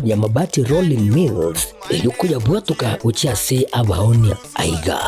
ekampuni ya Mabati Rolling Mills erio koyabwatoka gochia ase abaonia. Aiga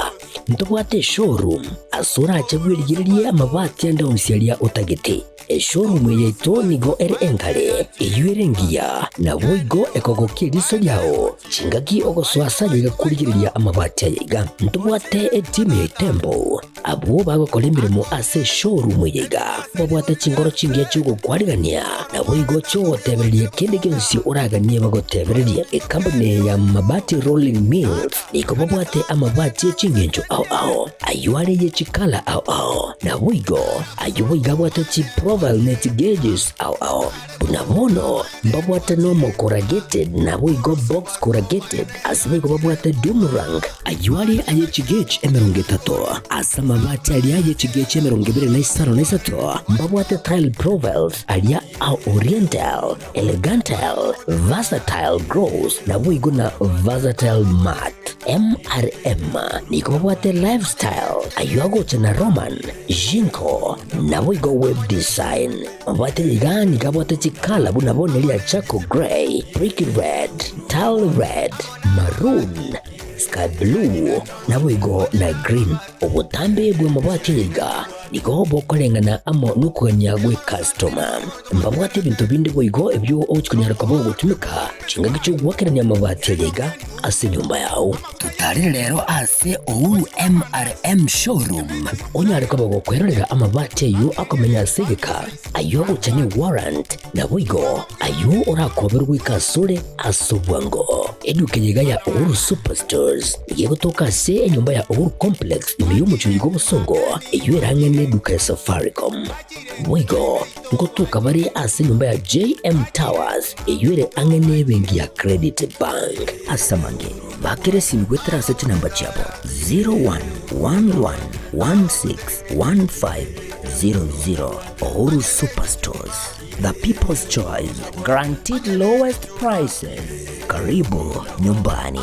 ntobwate eshowroom ase orache bwerigererie amabati ande onsi aria otagete. Eshowroom eye yaito nigo ere enkare, eyio ere engiya, naboigo ekogokia eriso riao chingaki ogosoa ase ayaiga korigereria amabati ayaiga. Ntobwate etimu ya Itembo Abwo bagokora emeremo ase eshowroom eye iga, babwate chinkoro chingiya chi'ogokwarigania, naboigo chi'ogotebereria kende gionsi oraganie bagotebererie. Ekampuni eye ya Mabati Rolling Mills nigo babwate amabati e chingencho ao ao, ayio are ye chikala ao ao, naboigo ayio boigo abwate chiprofile ne chigauges ao ao. Buna bono mbabwate nomo corrugated naboigo box corrugated, ase boigo babwate doom rank, ayio are aye chigauge 30, ase amabati aria aye chigauge 25 na mbabwate tile profiles aria a oriental, elegantile, versatile gloss naboigo na versatile matte. MRM nigo babwate lifestyle, ayio agocha na Roman, Jinko, naboigo web design. Mabwate iga nigo abwate chikala buna bono ria charcoal grey, brick red, tile red, maroon, sky blue, naboigo na green. Obotambe bw'amabati aya iga nigo bokoreng'ana amo nokogania gw'ecustoma. Mbabwate ebinto binde boigo ebio ogochia konyara koba ogotumeka chingaki chi'ogoakerania amabati aya iga ase enyomba yao. Totarere rero ase Uhuru MRM Showroom onyare koba gokwerorera amabati ayio akomenya ase egeka, ayio agocha ne warrant, naboigo ayio orakoberwe goika asore ase obwango. Eduka eye iga ya Uhuru Superstores nigo egotoka ase enyomba ya Uhuru Complex ime y'omochie oiga obosongo, eyio ere ang'e neduka ya Safaricom. Boigo ngotoka bare ase enyomba ya JM Towers eyio ere ang'e nebenki ya Credit Bank. Ase amange, bakera esimi goetera ase chinamba chiabo 0111161500. Uhuru Superstores, the people's choice, guaranteed lowest prices. Karibu nyumbani.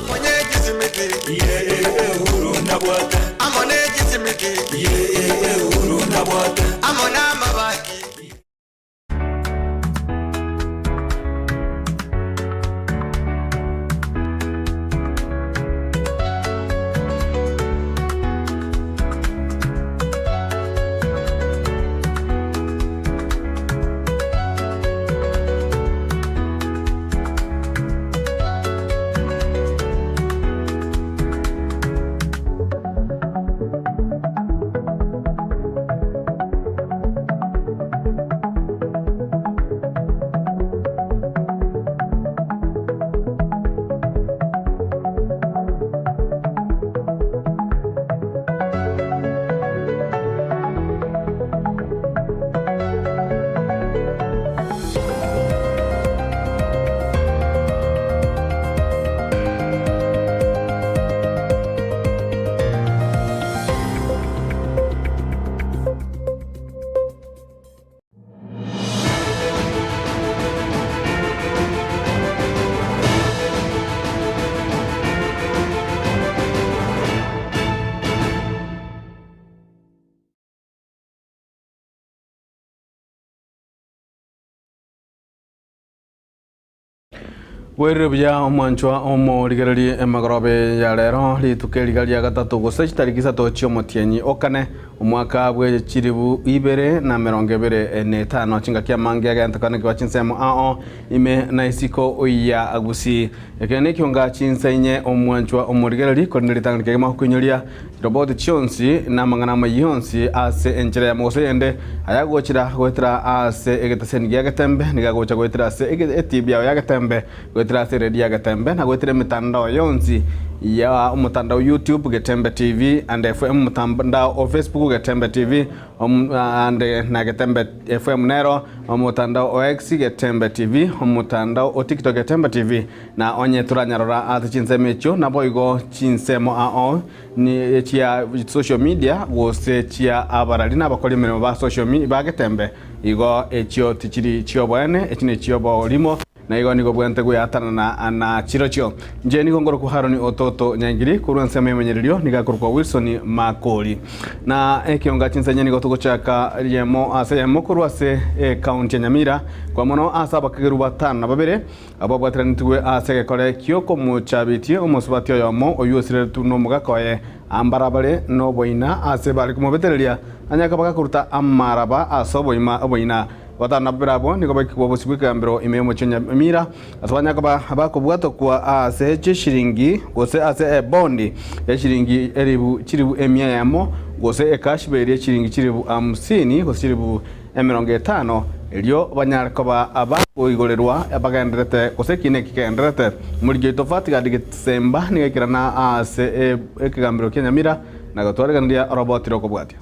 Bwerire buya omwanchwa omorigererie emagorobe ya rero rituko eriga ria gatato gose chitariki isato chi'omotienyi o kane omwaka bwe chilifu ibere na emerongo ebere na etano chingaki amange agentekanekigwa chinsemo ao ime na isiko ya Gusii. Eke nekionga chinsa inye omwanchwa omorigererie korende ritang'ani kegima gokoinyoria Chiroboti chionsi na amang'ana amayia onsi ase enchera yamo gose eyende, ayagochira goetera ase egeteseni gia Getembe, nigo agocha goetera ase etibi yao ya Getembe, goetera ase eredio ya Getembe, na goetera emetandao yonsi ya omotandao YouTube Getembe TV and FM, omotandao o Facebook Getembe TV and na Getembe FM nero, omotandao o X Getembe TV, omotandao o TikTok Getembe TV, Na onye toranyarora ase chinsemo echio, naboigo chinsemo ao ni chia social media gose chia abarari na abakori emeremo ba social me ba getembe, igo echio tichiri chioboene, echi nechi'oborimo. Na igo nigo bwente gweatanana na chirochio. Inche nigo nkorokwa Haroni Ototo Nyaingiri, korwa ensemo y'emenyererio nigo akorokwa Wilson Makori. Na ekionga chinsenye nigo togochaka riemo ase eyemo korwa ase ekaunti ya Nyamira, kwa mono ase abakegeru batano na babere abwo babwateranetigwe ase egekore ki'okomochabetie omosubati oyomo oyio osireretwe nomogaka oye ambarabare noboina ase bare komobetereria na nyaka bagakoruta amaraba ase oboima oboina. Batano na babere abwo nigo baikigwa obosio bw'ekegambero ime y'omochie o Nyamira, ase banyare koba bakobwatokwa ase chishilingi gose ase ebondi ya chilingi elifu chilifu emia eyemo, gose ekash bail ye chilingi chilifu hamsini gose chilifu emerongo etano, erio banyare koba abakoigorerwa bagendererete gose ekiina eki kegendererete. Omoriki oito Fatgard Gesemba nigo aikerana ase ekegambero kia Nyamira na gotwareganeria oroboti rokobwatia.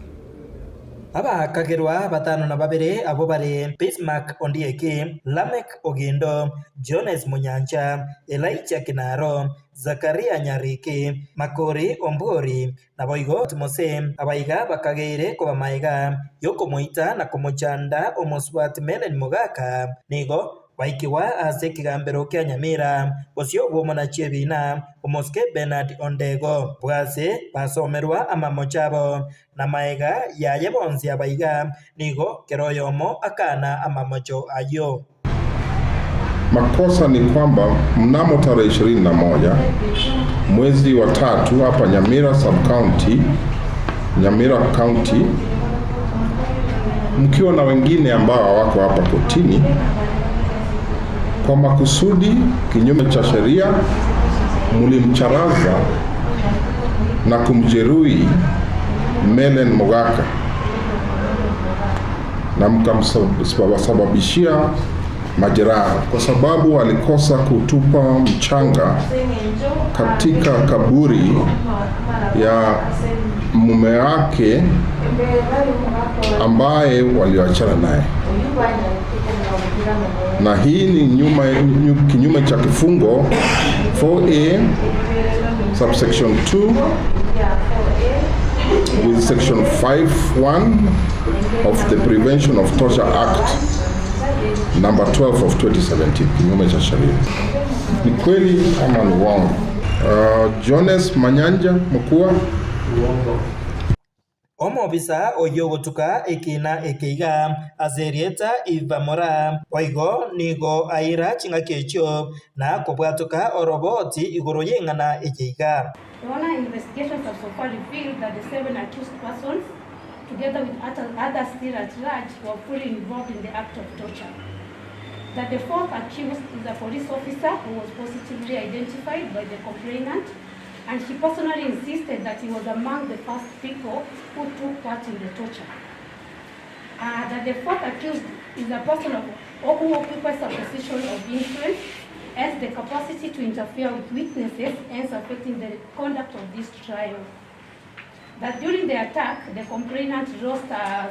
Abakagerwa batano na babere abwo bare Bismark Ondieki, Lameck Ogindo, Jones Munyancha, Elijah Kinaro, Zakaria Nyariki, Makori Ombuori, naboigo Mose. Abaiga bakageire koba maega y'okomoita na komochanda omosubati Melen Mogaka. Nigo Baikigwa ase ekegambero kia Nyamira, bosio bw'omonachi ebiina, omosike Bernard Ondego. Bwase basomerwa amamocho abo, na maega yaye bonsi abaiga, nigo kera oyomo akana amamocho ayio. Makosa ni kwamba mnamo tarehe 21 mwezi wa tatu hapa Nyamira sub county, Nyamira County, mkiwa na wengine ambao hawako hapa kotini, kwa makusudi kinyume cha sheria mlimcharaza na kumjeruhi Melen Mogaka na mkamsababishia majeraha kwa sababu alikosa kutupa mchanga katika kaburi ya mume wake ambaye walioachana naye, na hii ni nyuma, kinyume cha kifungo 4A subsection 2 with section 5.1 of the Prevention of Torture Act number 12 of 2017, kinyume cha sheria. Ni kweli ama ni uongo? Jones Manyanja Mkua. Omobisa oyio ogotuka ekiina eke iga ase erieta Eva Moraa, boigo nigo aira ching'aki echio na kobwatoka oroboti igoro y'eng'ana eye iga. Your Honor, investigations have so far revealed that the seven accused persons, together with others still at large, were fully involved in the act of torture. That the fourth accused is a police officer who was positively identified by the complainant, and she personally insisted that he was among the first people who took part in the torture. That the fourth accused is a person who occupies a position of influence, has the capacity to interfere with witnesses, hence affecting the conduct of this trial. That during the attack, the complainant lost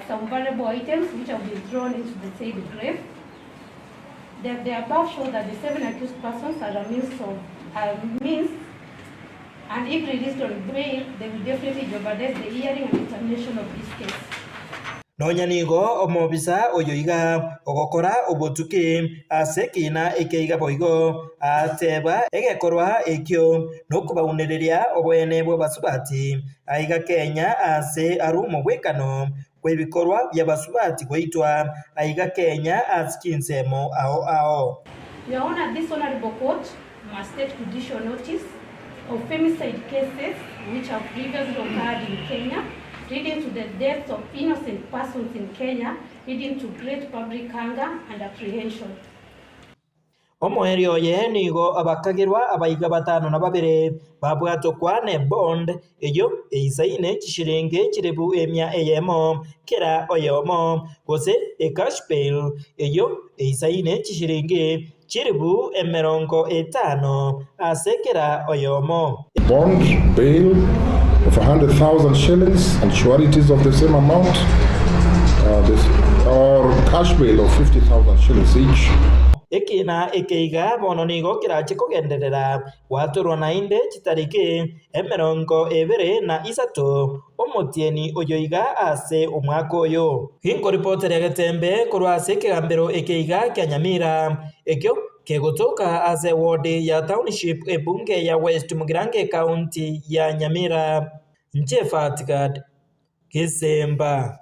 some valuable items which have been thrown into the said grave. That the above show that the seven accused persons are a means of means, and if released on bail, they will definitely jeopardize the hearing and determination of this case. Nonya nigo omobisa oyo iga ogokora obotuki ase ekiina eke iga boigo ateba egekorwa ekio nokobaunereria oboene bw'abasubati aiga Kenya ase are omogwekano bw'ebikorwa bi'abasubati goitwa aiga Kenya ase chinsemo ao ao. Your Honor, this Honorable Court must take judicial notice of femicide cases which have previously occurred in Kenya, leading to the deaths of innocent persons in Kenya, leading to great public anger and apprehension. Omoerio oye nigo abakagerwa abaiga batano na babere babwatokwa ne bond eyio eisaine chishiringi chiribu emia eyemo kera oyomo gose ecash bail eyio eisaine chishiringi chiribu emerongo etano ase kera oyomo. Bond bail of 100,000 shillings and sureties of the same amount, this, or cash bail of 50,000 shillings each. Ekiina eke iga bono nigo kerache kogenderera gwatorwa naende chitariki emerongo ebere na isato omotieni oyo iga ase omwaka oyo. Ginkoripoteria Getembe korwa ase ekegambero eke iga kia Nyamira ekio Kegotoka ase eward ya Township ebunge ya West Mugirango ecounty ya Nyamira. Inche Fatgad Gesemba.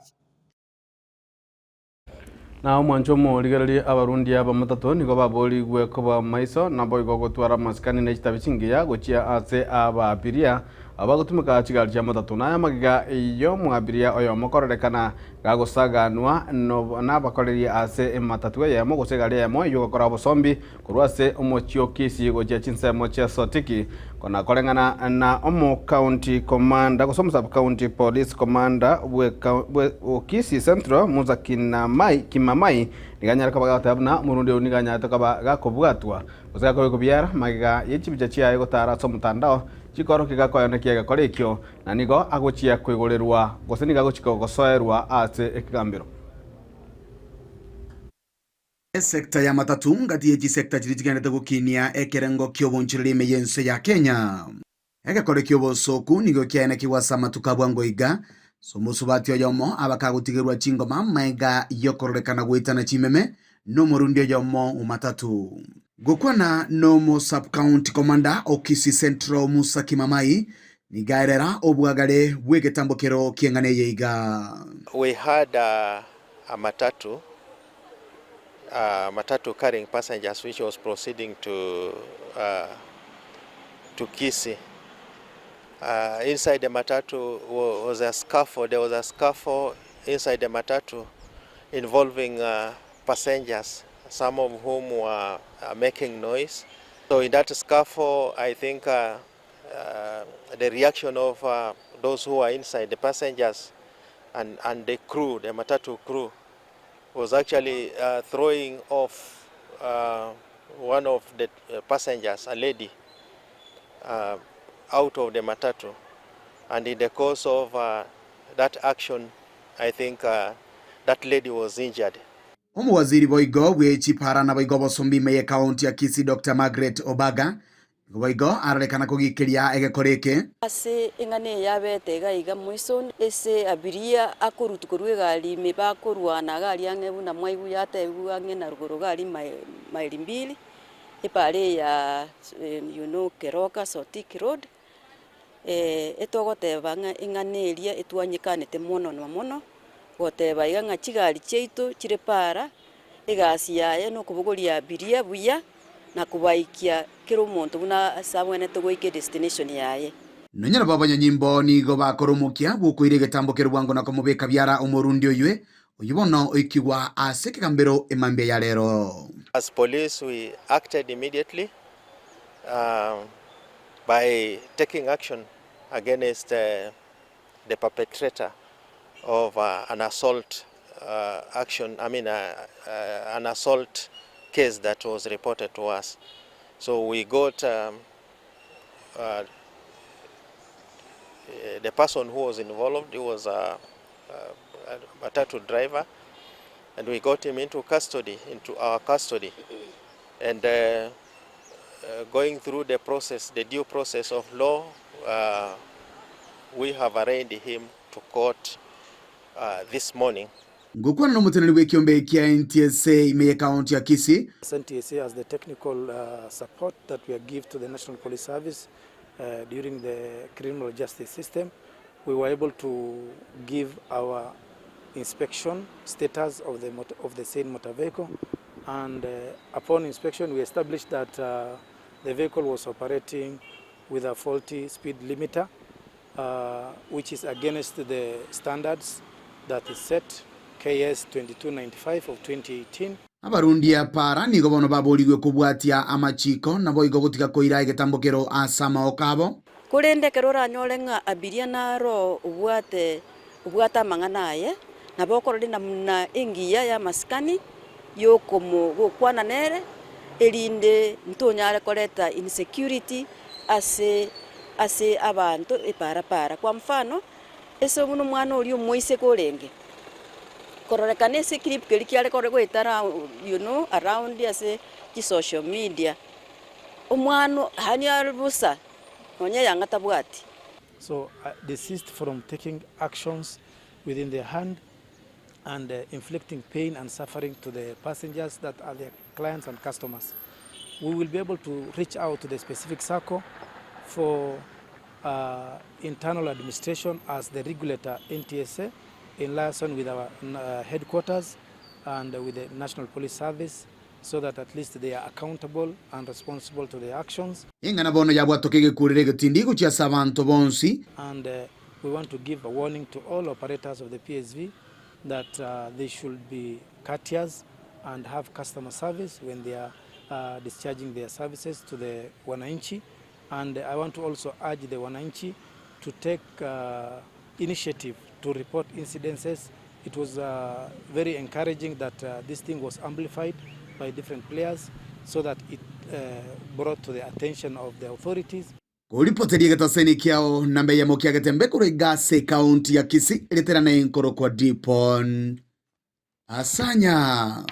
Na omwancho omorigererie abarundi abamatato nigo baborigwe koba maiso naboigo gotwara amasikani na chitabi chingiya gochia ase ababiria abagotumeka chigari chia matatu. Naye amagega y'omwabiria oyomo kororekana gagosaganwa nabakoreria ase ematatu eyemo gose egari eyemo eywo gokora obosombi korwa ase omochie o Kisii gochia chinsemo chia Sotiki. Kona koreng'ana na omo county commander gose omo sub county police commander bwe o Kisii Central Musa Kinamai Kimamai nigo anyare koba gagoteba buna omorundi oyio nigo anyarete koba gakobwatwa gose gakobekwa biara magega ye chibicha chiaye gotara ase omotandao chikorokia gakoyonekia egekora ekio na nigo agochia koigorerwa gose nigo agochia gosoerwa ase ekegambero. Esecta ya matatu ngati ye chisecta chiria chigenderete gokinia ekerengo ki'obonchoreri ime y'ense ya Kenya. Egekore ki'obosooku nigo kiaenekigwe ase amatuko a bwango iga, ase omosubati oyomo abakagotigerwa chingoma magega y'okororekana goetana chimeme nomorundi oyomo o matatu. Gokwana nomo Sub-County Commander o Kisii Central Musa Kimamai nigo aerera obwagare bw'egetambokero ki'eng'ana eye iga. We had a matatu matatu carrying passengers which was proceeding to uh, to Kisii. Inside the matatu was a scuffle. There was a scuffle inside the matatu involving passengers, some of whom were making noise. So in that scuffle, I think the reaction of those who were inside, the passengers and the crew, the matatu crew, was actually throwing off one of the passengers, a lady, out of the matatu. And in the course of that action, I think that lady was injured. Omowaziri boigo bwe chipara naboigo obosombi ime ye county ya Kisii Doctor Margaret Obaga nigo boigo arorekana kogikeria egekora eke. Ase eng'ana eye yabete iga iga moiso ase abiria akorutwa korwa egari ime bakorwana iga aria ang'e buna mwaigwa yatebigwa ang'e na rogoro iga aria maili mbili, epara eye ya you know Keroka Sotik road, etogoteba ng'a eng'ana eria etwanyekanete mono na mono, goteba iga ng'a chigari chiaito chire para, egasi yaye nokobogoria abiria buya, na kobaikia kera omonto buna ase abwenerete goika edestination yaye. Nonya nabo abanyanyimbo nigo bakora omokia bw'okoira egetambo keria bwango na komobeka biara omorundi oywe, oyio bono oikigwa ase ekegambero emambia ya rero. As police we acted immediately by taking action against the perpetrator of an assault action, I mean an assault case that was reported to us. So we got the person who was involved, he was a matatu driver, and we got him into custody, into our custody, and going through the process, the due process of law, we have arraigned him to court this morning. Ngokwana nomoteneneri bw'ekiombe kia NTSA ime ye county ya Kisii. NTSA as the technical support that we give to the National Police Service during the criminal justice system, we were able to give our inspection status of the said motor vehicle, and upon inspection we established that the vehicle was operating with a faulty speed limiter, which is against the standards that is set, KS 2295 of 2018. Abarundi para nigo bono baborigwe kobwatia amachiko naboigo gotiga koira egetambokero ase amaoko abo. Korende ekero oranyore ng'a abiria naro obwate amang'ana aye, nabo okorore namuna engiya ya amasikani yokomo gokwana nere erinde ntonyare koreta insecurity ase ase abanto eparapara. Kwa mfano ase buna omwana oria omoiseke orenge kororekana ase clip keri kiare kore goetara you know around ase chisocial media, omwana hani are busa nonye yanga tabwati. So desist from taking actions within their hand and inflicting pain and suffering to the passengers that are their clients and customers. We will be able to reach out to the specific circle for uh, internal administration as the regulator NTSA in liaison with our uh, headquarters and with the National Police Service so that at least they are accountable and responsible to their actions. Ing'ana bono yabwatoka egekurero egetindi gochia ase abanto bonsi. And uh, we want to give a warning to all operators of the PSV that uh, they should be courteous and have customer service when they are uh, discharging their services to the wananchi. And I want to also urge the wananchi to take uh, initiative to report incidences. It was uh, very encouraging that uh, this thing was amplified by different players so that it uh, brought to the attention of the authorities. Koripoteria egetaseni kiao namba eyemo kia Getembe korwa iga ase ekaunti ya Kisii riterana enkoro kwa Dipon Asanya.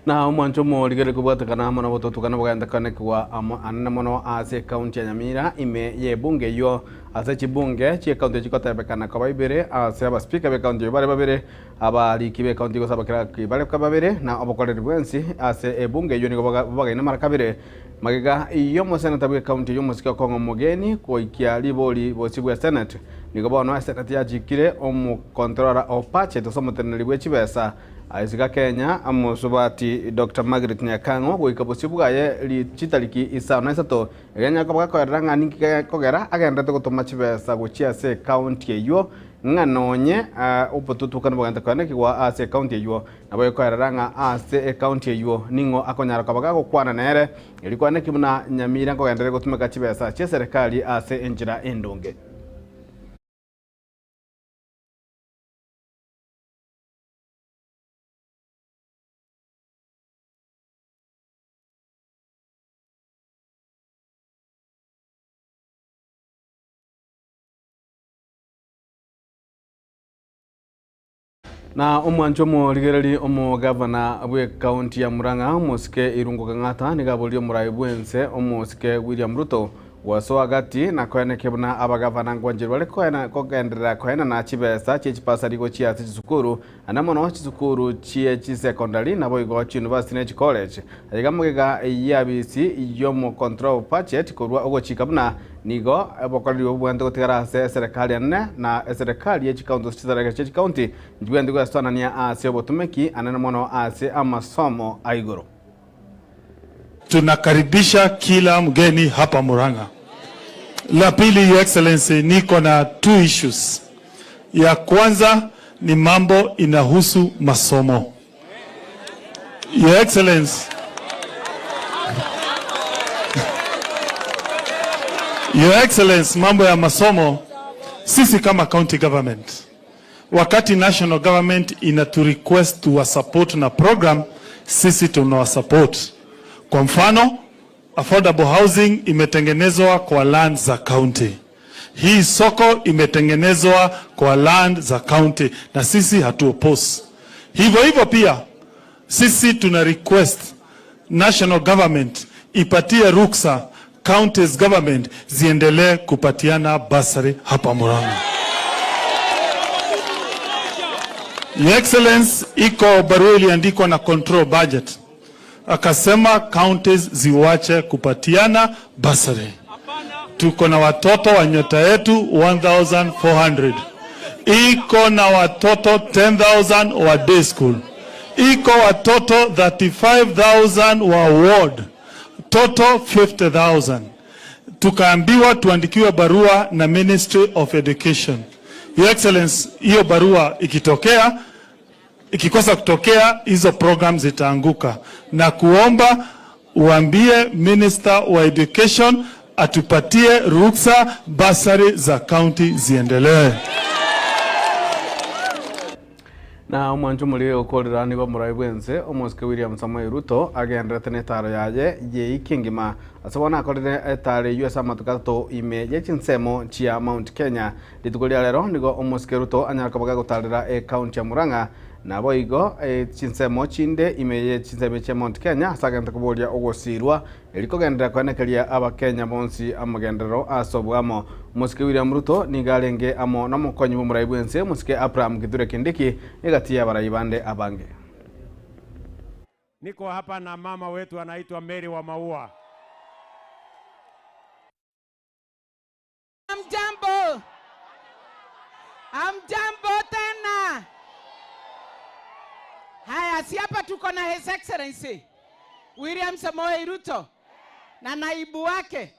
Na omwancho omorigere kobwatekana amo na obototukana bogendekanekigwa amo anene mono ase ekaunti ya Nyamira ime ya ebunge eywo ase chibunge chia ekaunti chigotebekana koba ibere ase abaspeaker ba ekaunti eywo bare babere abariki ba ekaunti gose abakiraki bare babere na obokoreri bwensi ase ebunge eywo nigo bobagaine mara kabere magega iyo omoseneta bwa ekaunti eywo omosike okong'a omogeni goikia ribori bosi bwa senate nigo bono esenate yachikire omocontroller of budget ase omoteneneri bwa echibesa Aisiga Kenya omosubati Dr Margaret Nyakang'o goika bosio bwaye chitariki isano na isato eria nyakoba gakoerera ng'a ninki gekogera agenderete gotoma chibesa gochia ase ecounty eywo ng'a nonye obotutukani bogente koenekigwa ase ecounty eywo nabo ekoerera ng'a ase ecounty eywo ning'o akonyara koba gagokwana nere eri koeneki buna Nyamira nkogenderere gotumeka chibesa chia eserekari ase enchera endonge. Na omwancho omorigereri omogavana bw'ekaunti ya Murang'a omosike Irungu Kang'ata nigo aborie omorai bwense omosike William Ruto gwasoa gati na koeneke buna abagavana ngwancheri bare koena kogenderera koenana chibesa chie chipasari gochia ase chisukuru ande mono chisukuru chie chisecondary nabo igo chiuniversity na chicollege aiga mogega yabisi yomo control budget korwa ogochika buna nigo obokoreri obo bwente gotigara ase eserekari enene na eserekari ye chikaunti gose chisareka chie chikaunti nchibwente goesoanania ase obotumeki anene mono ase amasomo a igoro. Tunakaribisha kila mgeni hapa Murang'a. La pili, Your Excellency, niko na two issues. Ya kwanza ni mambo inahusu masomo. Your Excellency, Your Excellency, mambo ya masomo, sisi kama county government, wakati national government inatu request tuwa support na program, sisi tunawa support. Kwa mfano, affordable housing imetengenezwa kwa land za county. Hii soko imetengenezwa kwa land za county na sisi hatu oppose. Hivyo hivyo pia sisi tuna request national government ipatie ruksa counties government ziendelee kupatiana basari hapa Murang'a. Your Excellency, iko barua iliandikwa na control budget akasema counties ziwache kupatiana basari. Tuko na watoto wa nyota yetu 1400 iko na watoto 10000 wa day school, iko watoto 35000 wa ward, total 50000. Tukaambiwa tuandikiwe barua na Ministry of Education. Your Excellency, hiyo barua ikitokea ikikosa kutokea hizo program zitaanguka, na kuomba uambie Minister wa Education atupatie ruksa basari za county ziendelee. Na omwancho omorire gokorera nigo omorai bwense omosike William Samoei Ruto agenderete na etaro yaye yeiki engima ase bono akorire etaro eywo ase amatuko atato ime ya chinsemo chia Mount Kenya. Rituko ria rero nigo omosike Ruto anyara koba gagotarera ecounty ya Murang'a nabo igo chinsemo chinde ime ya chinsemo chia Mount Kenya ase agente koboria ogosirwa erikogenderera koenekeria abakenya bonsi amagenderero ase obwamo. Omosike William Ruto nigo arenge amo na omokonyi bwa omorai bwense omosike Abraham Kithure Kindiki egati ya abarai bande abange. Niko hapa na mama wetu anaitwa Mary wa Maua. Hamjambo, hamjambo tena. Haya, si hapa tuko na His Excellency William Samoei Ruto na naibu wake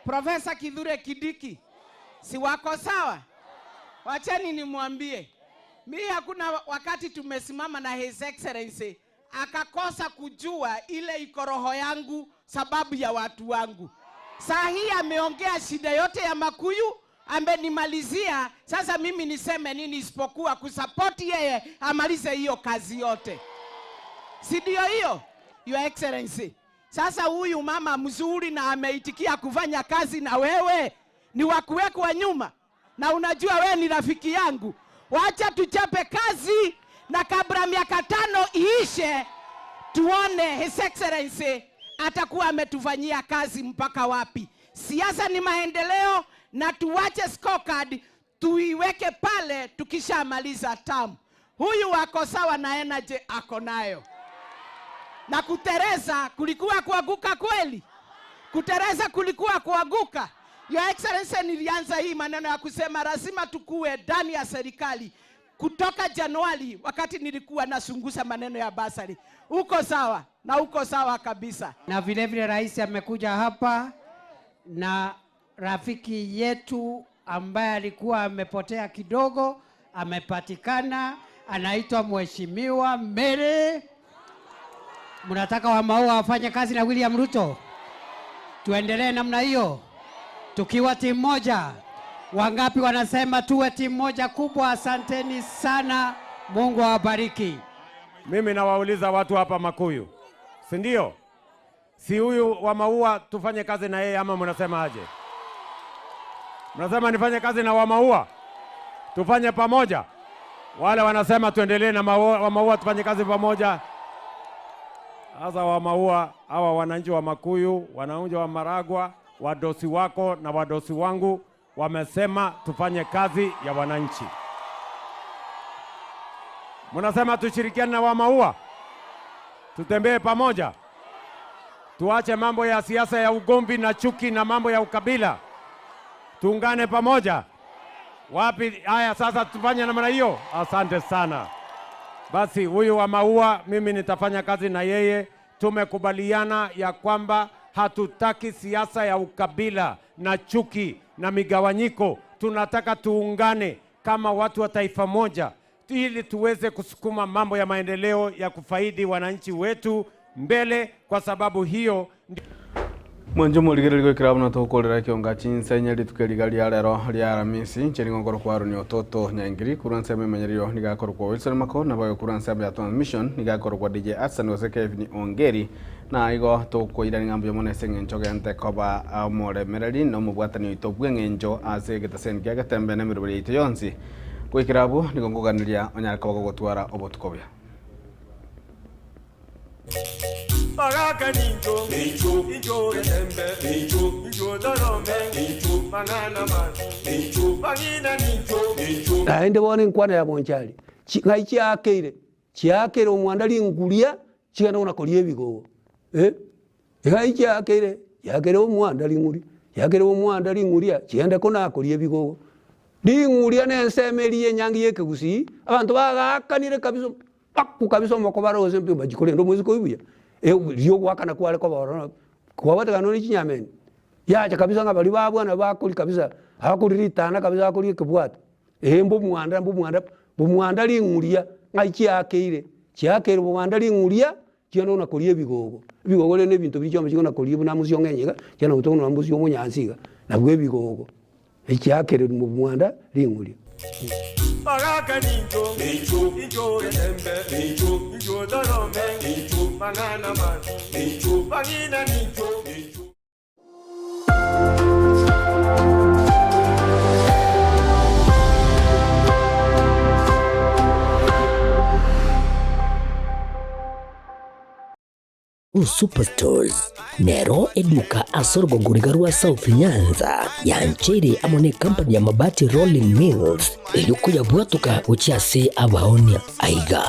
Profesa Kithure Kindiki, si wako sawa? Wacheni nimwambie, mi hakuna wakati tumesimama na His Excellency akakosa kujua ile iko roho yangu sababu ya watu wangu. Saa hii ameongea shida yote ya Makuyu, amenimalizia. Sasa mimi niseme nini isipokuwa kusapoti yeye amalize hiyo kazi yote, si ndio hiyo, Your Excellency? Sasa huyu mama mzuri na ameitikia kufanya kazi na wewe, ni wa kuwekwa nyuma, na unajua wewe ni rafiki yangu. Wacha tuchape kazi, na kabla miaka tano iishe, tuone His Excellency atakuwa ametufanyia kazi mpaka wapi. Siasa ni maendeleo, na tuwache scorecard tuiweke pale tukishamaliza term. Huyu wako sawa na energy ako nayo na kutereza kulikuwa kuanguka kweli? Kutereza kulikuwa kuanguka? Your Excellency, nilianza hii maneno ya kusema lazima tukue ndani ya serikali kutoka Januari, wakati nilikuwa nasungusa maneno ya basari. Uko sawa na uko sawa kabisa. Na vile vile rais amekuja hapa na rafiki yetu ambaye alikuwa amepotea kidogo amepatikana, anaitwa Mheshimiwa Mary. Mnataka wa Maua wafanye kazi na William Ruto? Tuendelee namna hiyo tukiwa timu moja. Wangapi wanasema tuwe timu moja kubwa? Asanteni sana, Mungu awabariki. Mimi nawauliza watu hapa Makuyu, si ndio? Si huyu wa Maua tufanye kazi na yeye ama mnasema aje? Mnasema nifanye kazi na wa Maua, tufanye pamoja? Wale wanasema tuendelee na maua, wa Maua tufanye kazi pamoja. Sasa wa Maua hawa wananchi wa Makuyu, wananchi wa Maragwa, wadosi wako na wadosi wangu wamesema tufanye kazi ya wananchi. Mnasema tushirikiane na wa Maua, tutembee pamoja, tuache mambo ya siasa ya ugomvi na chuki na mambo ya ukabila, tuungane pamoja. Wapi? Haya, sasa tufanye namna hiyo. Asante sana. Basi huyu wa Maua, mimi nitafanya kazi na yeye. Tumekubaliana ya kwamba hatutaki siasa ya ukabila na chuki na migawanyiko. Tunataka tuungane kama watu wa taifa moja, ili tuweze kusukuma mambo ya maendeleo ya kufaidi wananchi wetu mbele, kwa sababu hiyo Mwancho morigereria gwikira buna togokorera ekionga chinsenya rituko eriga ria rero ria Aramisi nche nigo nkoro kwarwania ototo nyaingiri korwa ensemo emenyererio niga akorokwa Wilson Mako nabo korwa ensemo ya transmission niga akorokwa DJ Atson gose Kevin Ongeri na igo tokoirani ng'a mbuya mono ase eng'encho gente koba omoremereri na omobwatani oito bwa eng'encho ase egetaseni kia getembe na emeroberi yaito yonsi goikera abwo nigo nkoganeria onyare koba gogotwara obotuko buya. Baraka ninjo, ninjo, ninjo rembe, ninjo, ninjo dorome, ninjo, banana man, ninjo, bangina ninjo, ninjo. Naende bono enkwana ya bonchari, chi- ng'ai chiakeire, chiakeire omwanda ringuria, chigende buna koria ebigogo eh, ng'ai chiakeire, chiakeire omwanda ring'uria, chiakeire omwanda ring'uria, chigende kona koria ebigogo. Ring'uria na ensemo eria enyangi ya ekegusii, abanto bagaakanire kabisa baku kabisa omoko bare gose mpi bachia korenda omoiseke oyio buya, riria ogoakana kware koba ororo, kwabwatekana nonye chinyameni, yacha kabisa ng'a baria babwana bakoria kabisa, abakoria ritana kabisa bakoria ekebwato, eh mbomwanda mbomwanda bomwanda ring'uria ng'ai chiakeire, chiakeire bomwanda ring'uria, chiana buna koria ebigogo, ebigogo rende ebinto biria chiombe chikona koria buna mosio ong'enye iga, chiana gotoka buna mosio omonyansi iga, nabwo ebigogo. Echiakereri mobwanda ring'uria. Baraka ninjo, ninjo, ninjo rembe, ninjo, ninjo dorome, ninjo, banana man, ninjo, bangina ninjo, ninjo. Superstores nero eduka ase orogongo riga rwa South Nyanza yancheire amo ne company ya Mabati Rolling Mills erio koyabwatoka gochia ase abaonia. Aiga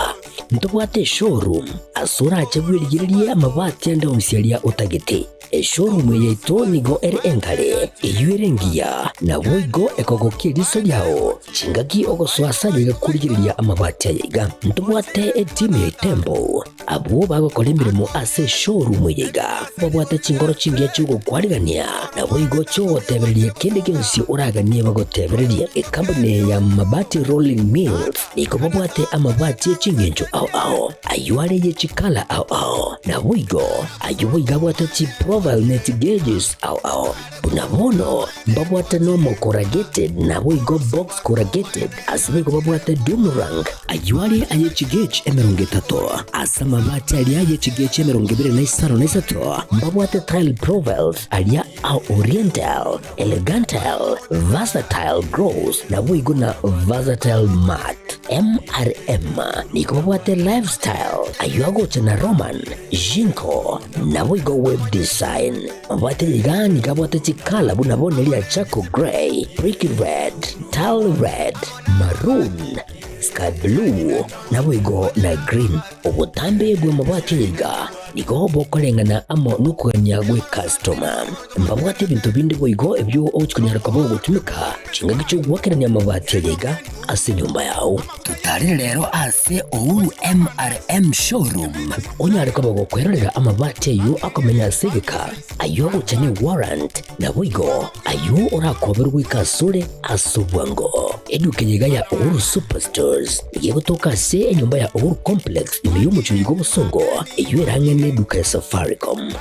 Ntobwate eshowroom ase orache bwerigererie amabati ande onsi aria otagete. Eshowroom eye yaito nigo ere enkare, eyio ere engiya, naboigo ekogokia eriso riao chingaki ogosoa ase aye iga korigereria amabati aya iga. Ntobwate etimu ya Itembo abwo bagokora emeremo ase eshowroom eye iga, babwate chingoro chingiya chi'ogokwarigania, naboigo chi'ogotebereria kende gionsi oraganie bagotebererie. Ekampuni ya Mabati Rolling Mills nigo babwate amabati e ching'encho ao ao, ayio are ye chikala ao ao, naboigo ayio boigo abwate chiprofile ne chigeges ao ao. Buna bono mbabwate normal corrugated naboigo box corrugated, ase boigo babwate doom rank, ayio are aye chigauge 30, ase amabati aria aye chigauge 23 mbabwate tile profiles aria a oriental, Elegantal, Versatile Gross, naboigo na Versatile Mart. MRM nigo babwate Lifestyle, ayio agocha na Roman, Jinko, naboigo Web Design. Mabwate iga nigo abwate chikala buna bono eria Charcoal Grey, Brick Red, Tile Red, Maroon, Sky Blue, naboigo na Green. Obotambe bw'amabati aya iga nigo bokoreng'ana amo nokogania gw'ekastoma. Mbabwate ebinto binde boigo ebio ogochia konyara koba ogotumeka chingaki chi'ogoakerania amabati aya iga ase enyomba yao. Totarere rero ase Uhuru MRM Showroom onyare koba gokwerorera amabati ayio akomenya ase egeka, ayio agocha ne warrant, Naboigo ayio orakoberwe goika asore ase obwango. Eduka eye iga ya Uhuru Superstores nigo egotoka ase enyomba ya Uhuru Complex ime y'omochie oiga obosongo, eyio ere ang'e neduka ya Safaricom.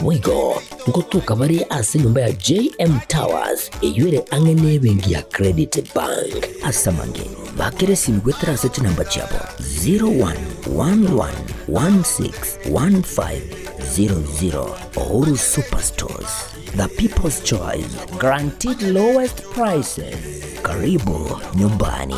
Boigo ngotoka bare ase enyomba ya JM Towers eyio ere ang'e nebenki ya Credit Bank. Ase amange, bakera esimi goetera ase chinamba chiabo 0111161500. Uhuru Superstores, the people's choice, guaranteed lowest prices. Karibu nyumbani.